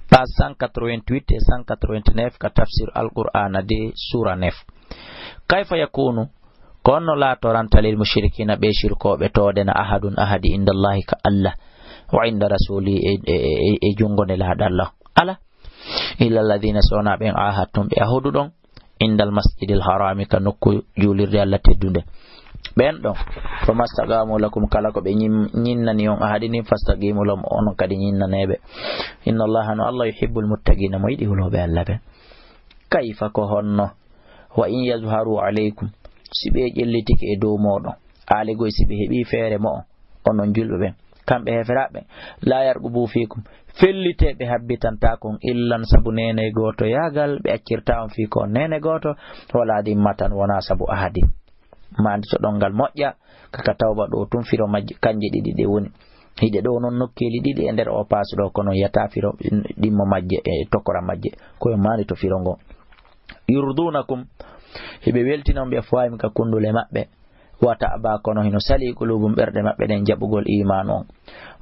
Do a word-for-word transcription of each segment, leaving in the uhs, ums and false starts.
Page cent quatre-vingt-huit et cent quatre-vingt-neuf ka tafsir Alqur'aana deux, suura neuf. Kayfa yakunu, ko honno laatoranta lil mushrikina ɓe shirkooɓe tooɗe na ahadun ahadi inda Allahi ka Allah wa inda rasuli e, e, e, e junngo Nelaaɗo Allah? Ala. Illa alladhina, so wonaa ɓen ahadtum ɓe ahuduɗon indal masjidil harami ka nokku juulirde Allah teddunde. Ɓen ɗon, fama staqamu lakum, kala ko ɓe ñim-, ñinnani on ahadi ndin, fastaqimu lahum, onon kadi ñinnanee ɓe. Inna Allaha, no Allah, yuhibbul muttaqina, mo yiɗi hulooɓe Allah ɓen. Kayfa, ko honno? Wa in yazharu alaykum, si ɓe ƴellitike e dow mooɗon, aali goy si ɓe heɓii feere mo'on, onon julɓe ɓen, kamɓe heeferaaɓe ɓen, la yarqubu fikum, fellitee ɓe habbitantaako on illan sabu neene gooto yaagal, ɓe accirtaa on fii ko on neene gooto, wala dimmatan, wonaa sabu ahadi. Maandito ɗon ngal moƴƴa, ka ka tawba ɗoo tun firo majje, kanje ɗiɗi ɗe woni. Hiɗe ɗoo non nokkeeli ɗiɗi e nder o paasu ɗoo, kono yata firo ɗimmo majje e tokora majje. Ko yo maandito firo ngon. Yurdunakum, hiɓe weltina on bi afwahim ka kundule maɓɓe. Wa ta'ba, kono hino sali qulubum ɓerɗe maɓɓe ɗen jaɓugol imaanu on.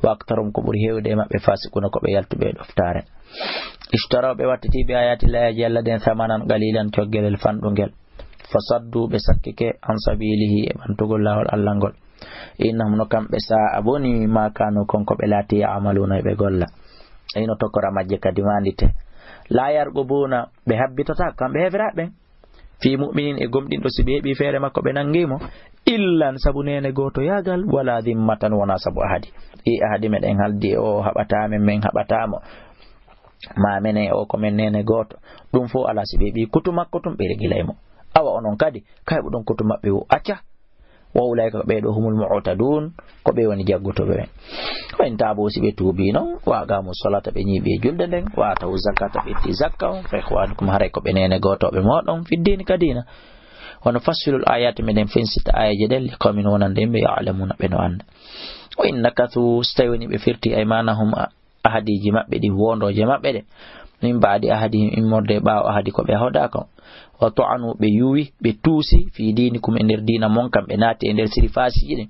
Wa aktharum, ko ɓuri heewde e maɓɓe fasiquna ko ɓe yaltuɓe e ɗoftaare. Ishtaraw, ɓe wattiti bi ayati llahi, aji Allah ɗen, samanan qalilan, coggelel fanɗungel. Fasaddu, ɓe sakkike, an sabilihi, e ɓantugol laawol Allah ngol. Innahum, no kamɓe, sa'a boni, ma kanu, kon ko ɓe laati, ya'maluna, e ɓe golla. Hino tokora majje kadi maandite. La yarqubuna, ɓe habbitata, kamɓe heeferaaɓe ɓen. Fii mu'minin, e gomɗinɗo, si ɓe heɓi feere makko, ɓe nangi mo. Illan, sabu neene gooto yaagal, wala dimmatan, wona sabu ahadi. I ahadi meɗen haldi e o, o haɓata men, men haɓata mo. Ma menen e o ko men neene gooto. Ɗum fof alaa, si ɓe heɓi kutu makko tun, ɓe regilay mo. Awa onon kadi, kayɓuɗon kutu maɓɓe o acca. Wa ulaa'ika, ko ɓee ɗoo, humul mu'tadun, ko ɓe woni jaggotooɓe ɓen. Wa in taabu, si ɓe tuubii non, wa aqaamu salata, ɓe ñiiɓi e julde nden, wa atawu zakata, ɓe itti zakka on, fa ikhwanukum, haray ko ɓe neene gootooɓe mooɗon, fi diini, ka diina. Wa nufassilul ayati, meɗen fensita aayeeje ɗen, li qawmin, wonande yimɓe, ya'lamuna, ɓe no annda. Wa in nakathu, si tawi woni ɓe firti aymanahum, a-, ahadiiji maɓɓe ɗin, wondooje maɓɓe ɗen, min ba'di ahadihim, immorde e ɓaawo ahadi ko ɓe ahodaa kon, wa ta'anu, ɓe yuwi, ɓe tuusi, fi diinikum, e nder diina mon kan, ɓe naati e nder siri faasiiji ɗin,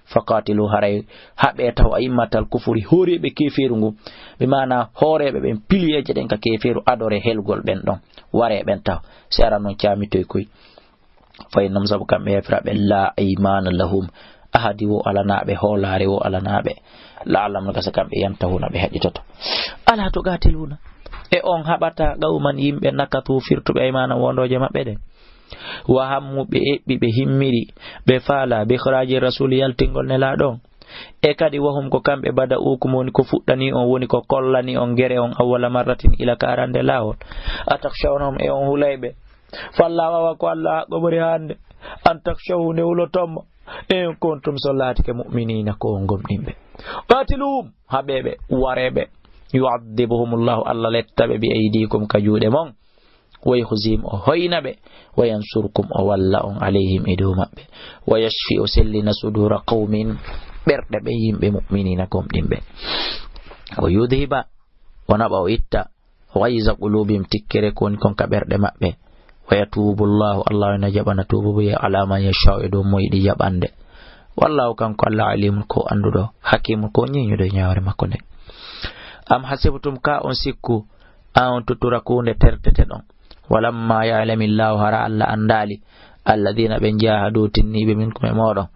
faqatilu, haray haɓee taho, a'immatal kufri, hooreeɓe keefeeru ngun, bi maana hooreeɓe ɓen, piliyeeje ɗen ka keefeeru, adoree helgol ɓen ɗon, waree ɓen taho, si ara non caamitoy koy. Fa innahum, sabu kamɓe heeferaaɓe, la aymana lahum, ahadi wo alanaaɓe, hoolaare wo alanaaɓe, la'allahum, no gasa kamɓe, yantahuna, ɓe heɗitoto. Ala tuqatiluna, e on haɓata qawman, yimɓe, nakathu, firtuɓe, aymanahum, wondooje maɓɓe ɗen, wa hammu, ɓe eɓɓi, ɓe himmiri, ɓe faala, bi ikhraaji rasuli, yaltingol Nelaaɗo on, e kadi, wa hum, ko kamɓe, bada'ukum, woni ko fuɗɗani on, woni ko kollani on gere on, awwala marratin, ila ka arande laawol. Atakhshawnahum, e on hulay ɓe? Falla, wawa ko Allah haqqo ɓuri hande. An takhshaw, nde huloton mo. In kuntum, so laatike, mu'minina, ko on gomɗinɓe. Qatiluhum, haɓee ɓe, waree ɓe. Yu'adhibuhumullahu, Allah letta ɓe, bi aydikum, ka juuɗe mon. Wa yukhzihim, o hoyna ɓe. Wa yansurkum, o walla on, alayhim, e dow maɓɓe. Wa yashfi, o sellina, sudura qawmin, ɓerɗe ɓe yimɓe, mu'minina, gomɗinɓe. Wa yudhiba, o naɓa, o itta, ghayza qulubihim, tikkere ko woni kon ka ɓerɗe maɓɓe. Wa yatubu Allahu, Allah no jaɓana tuubu buye, ala man yasha'u, e dow mo yiɗi jaɓande. Wallahu, kanko Allah, alimun, ko annduɗo, hakimun, ko ñiiñuɗo e ñaawre makko nde. Am hasibtum, ka on sikku, an tutraku, nde terteteɗon? Walamma ya'lamillahu, hara Allah anndaali, alladhina, ɓe, jahadu, tinniiɓe, minkum, e mooɗon,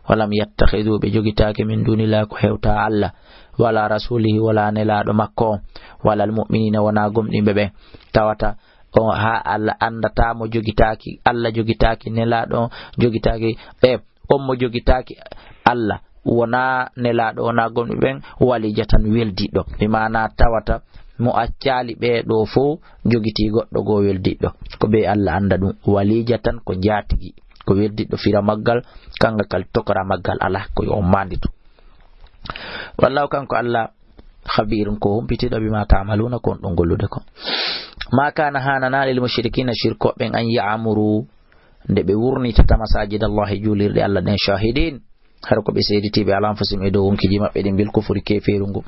walam yattakhidhu, ɓe jogitaaki, min dunillahi, ko hewta Allah, wala rasulihi, wala nelaaɗo makko on, wala almu'minina, wona gomɗinɓe ɓen. Tawata on, haa Allah anndataa mo jogitaaki, Allah jogitaaki, nelaaɗo on jogitaaki, e on mo jogitaaki Allah, wonaa nelaaɗo, wonaa gomɗinɓe ɓen, walijatan, weldiɗɗo. Bi maana tawata mo accaali ɓee ɗoo fow, jogitii goɗɗo goo weldiɗɗo. Ko ɓe Allah annda ɗum. Walijatan, ko njaatigi, ko weldiɗɗo fira maggal, kanga kal tokora maggal alaa, ko yo on maanditu. Wallahu, kanko Allah, khabirun, ko humpitiiɗo, bima ta'maluna, ko on ɗon gollude kon. Ma kana, haananaa, lil mushrikina, shirkooɓe ɓen, an ya'muru, nde ɓe wurnitata, masajid Allahi, juulirɗe Allah ɗen, shahidin, hara ko ɓe seeditiiɓe, ala anfusihim, e dow wonkiji maɓɓe ɗin, bil kufri, keefeeru ngu.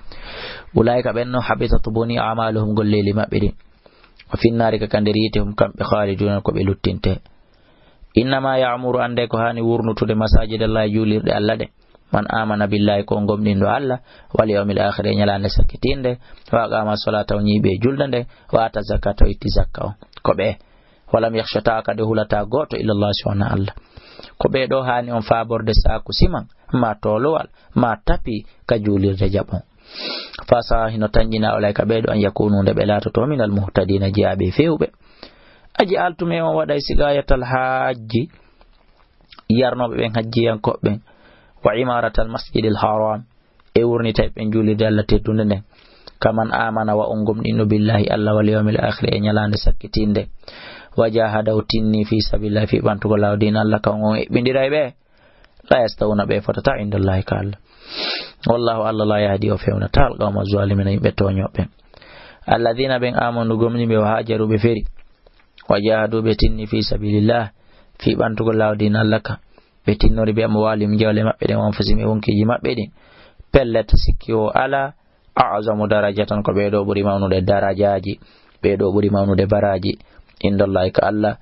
Ulaa'ika, ɓen non, habitat, boni, a'maluhum, golleeli maɓɓe ɗin. Wa finnaari, ka ka nder yiite, hum, kamɓe, khaliduna, ko ɓe luttinte. Innama ya'muru, annde ko haani wurnutude, masajid Allahi, juulirɗe Allah ɗen, Man amana billahi, ko on gomɗinɗo Allah, wal yawmil akhir, e ñalaande sakkitiinde, wa aqama salata, o ñiiɓi e julde nde, wa ata zakata, o itti zakka on. Ko ɓe. Walam yakhsha, tawa kadi hulataa gooto, illa Allah, si wonaa Allah. Ko ɓee ɗoo haani on faaborde saaku siman, maa toolowal, maa tapi ka juulirde jaɓon. Fasa hino tanƴina olayka ɓee ɗoo an yakunu nde ɓe laatoto minal muhtadina jiyaaɓe fewɓe. Aji altume on waɗay sigayatal hajji yarnooɓe ɓen hajjiyankooɓe ɓen. Wa imaratal masjidil haram e wurnitay ɓen juulirde Allah teddunde nden. Kaman amana wa on gomɗinɗo billahi Allah wal yawmil akhir e ñalaande sakkitiinde. Wa jahada o tinni fi sabilillahi fi ɓantugo laawo diina Allah kan on eɓɓindiray ɓe. La yastawuna ɓe fotata indallahi ka Allah. Wallahu Allah la yahdi o fewnataa alqawma zalimina yimɓe tooñooɓe. Alladina ɓen amanu gomɗi ɓe wa hajaru ɓe feri. Wa jahadu ɓe tinni fi sabilillah fi ɓantugo laawo diina Allah ka. Ɓe tinnori ɓe amwalihim jawle maɓɓe ɗen wa anfusihim e wonkiiji maɓɓe ɗin. Pellet sikki o ala a'zamu darajatan ko ɓee ɗoo ɓuri mawnude darajaaji. Ɓee ɗoo ɓuri mawnude baraaji. Indallahi ka Allah.